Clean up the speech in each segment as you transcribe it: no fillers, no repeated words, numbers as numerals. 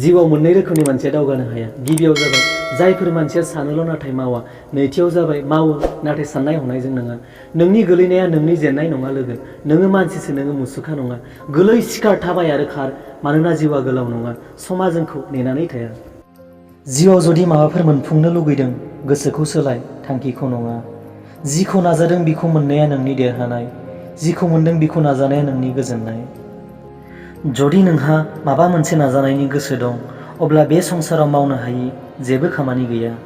जिउआव मोननै रोखोमनि मानसिया दावगानो हाया। गिबियाव जाबाय जायफोर मानसिया सानोल' नाथाय मावा। नैथियाव जाबाय मावो नाथाय साननाय हनायजों नङा। नोंनि गोलैनाया नोंनि जेननाय नङा लोगो। नोङो मानसिसो, नोङो मुसुखा नङा। गोलै सिखार, थाबाय आरो खार, मानोना जिउआ गोलाव नङा। समा जोंखौ नेनानै थाया। जिउआव जुदि माबाफोर मोनफुंनो लुगैदों, गोसोखौ सोलाय, थांखिखौ नङा। जिखौ नाजादों बिखौ मोननाया नोंनि देरहानाय। जिखौ मोनदों बिखौ नाजानाया नोंनि गोजोननाय। जुदि नोंहा माबा मोनसे नाजानायनि गोसो दं, अब्ला बे संसाराव मावनो हायि जेबो खामानि गैया।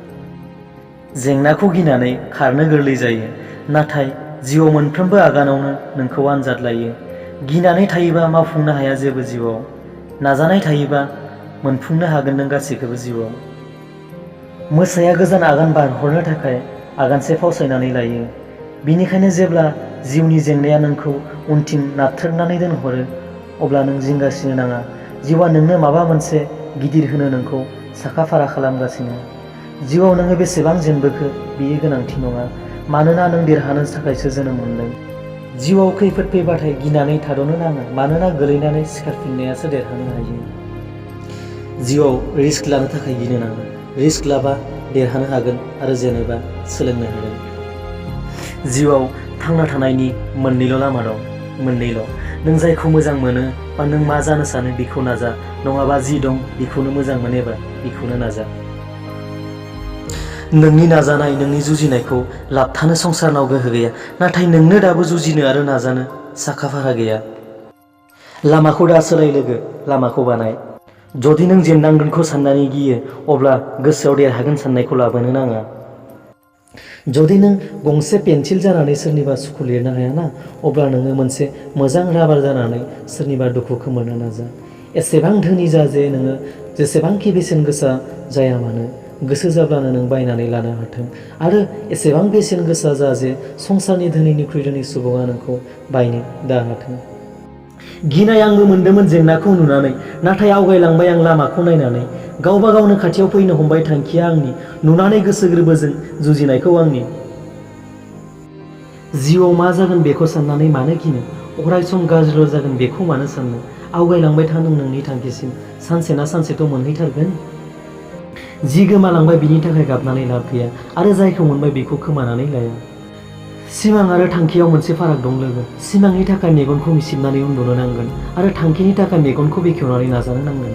जेंनाखौ गिनानै खारनो गोरलै जायो, नाथाय जिउआव मोनफ्रोमबो आगानावनो नोंखौ आनजाद लायो। गिनानै थायोबा मावफुंनो हाया जेबो जिउआव। नाजानाय थायोबा मोनफुंनो हागोन नों गासैखौबो जिउआव। मोसाया गोजान आगान बारहरनो थाखाय आगानसे फावसायनानै लायो। बिनिखायनो जेब्ला जिउनि जेंनाया नोंखौ उनथिं नारथ्रोदनानै दोनहरो, अब्ला नों जिंगासिनो नाङा। जिउआ नोंनो माबा मोनसे गिदिर होनो नोंखौ साखा-फारा खालामगासिनो। जिउआव नोङो बेसेबां जेनबोखो बेयो गोनांथि नङा, मानोना नों देरहानो थाखायसो जोनोम मोनदों। जिउआव खैफोद फैबाथाय गिनानै थाद'नो नाङा, मानोना गोलैनानै सिखारफिननायासो देरहानो हायो। जिउआव रिस्क लानो थाखाय गिनो नाङा। रिस्क लाबा देरहानो हागोन आरो जेनोबा सोलोंनो हागोन। जिउआव थांना थानायनि मोननैल' लामा दं, मोननैल'। नों जायखौ मोजां मोनो बा नों मा जानो सानो बेखौ नाजा, नङाबा जि दं बेखौनो मोजां मोनोबा बेखौनो नाजा। नोंनि नाजानाय, नोंनि जुजिनायखौ लाबथानो संसारनाव गोहो गैया, नाथाय नोंनो दाबो जुजिनो आरो नाजानो साखा-फारा गैया। लामाखौ दा सोलाय लोगो, लामाखौ बानाय। जुदि नों जेननांगोनखौ साननानै गियो, अब्ला गोसोआव देरहागोन साननायखौ लाबोनो नाङा। जुदि नों गंसे पेन्सिल जानानै सोरनिबा सुखु लिरनो हायाना, अब्ला नोङो मोनसे मोजां राबार जानानै सोरनिबा दुखुखौ मोननो नाजा। एसेबां धोनि जा जे नोङो जेसेबांखि बेसेन गोसा जाया मानो, गोसो जाब्लानो नों बायनानै लानो हाथों। आरो एसेबां बेसेन गोसा जा जे संसारनि धोनिनिख्रुइ धोनि सुबुङा नोंखौ बायनो दा हाथों। गिनाय आंबो मोनदोंमोन जेंनाखौ नुनानै, नाथाय आवगायलांबाय आं लामाखौ नायनानै। गावबा गावनो खाथियाव फैनो हमबाय थांखिया आंनि, नुनानै गोसो गोरबोजों जुजिनायखौ आंनि। जिउआव मा जागोन बेखौ साननानै मानो गिनो? अराय सम गाज्रिल' जागोन बेखौ मानो साननो? आवगायलांबाय था नों नोंनि थांखिसिम, सानसे ना सानसेथ' मोनहैथारगोन। जि गोमालांबाय बिनि थाखाय गाबनानै लाब गैया, आरो जायखौ मोनबाय बेखौ खोमानानै लाया। सिमां आरो थांखियाव मोनसे फाराग दं लोगो। सिमांनि थाखाय मेगनखौ मिसिबनानै उन्दुनो नांगोन, आरो थांखिनि थाखाय मेगनखौ बेखेवनानै नाजानो नांगोन।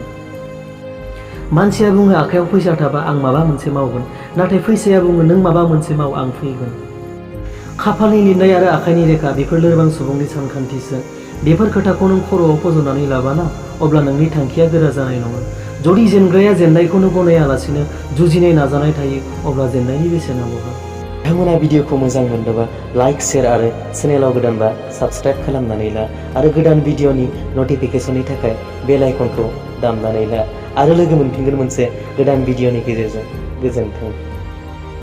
मानसिया बुङो आखायाव फैसा थाबा आं माबा मोनसे मावगोन, नाथाय फैसाया बुङो नों माबा मोनसे माव आं फैगोन। खाफालनि लिरनाय आरो आखाइनि रेखा बेफोर लोरबां सुबुंनि सानखान्थिसो। बेफोर खोथाखौ नों खर'आव फज'नानै लाबाना, अब्ला नोंनि थांखिया गोरा जानाय नङा। जुदि जेनग्राया जेननायखौनो गनायालासिनो जुजिनाय नाजानाय थायो, अब्ला जेननायनि बेसेना बहा? नोंथांमोना भिडिअखौ मोजां मोनदोंबा लाइक, शेयार आरो चेनेलाव गोदानबा साबस्क्राइब खालामनानै ला, आरो गोदान भिडिअनि नटिफिकेसननि थाखाय बेल आइकनखौ दामनानै ला, आरो लोगो मोनफिनगोन मोनसे गोदान भिडिअनि गेजेरजों। गोजोन्थों।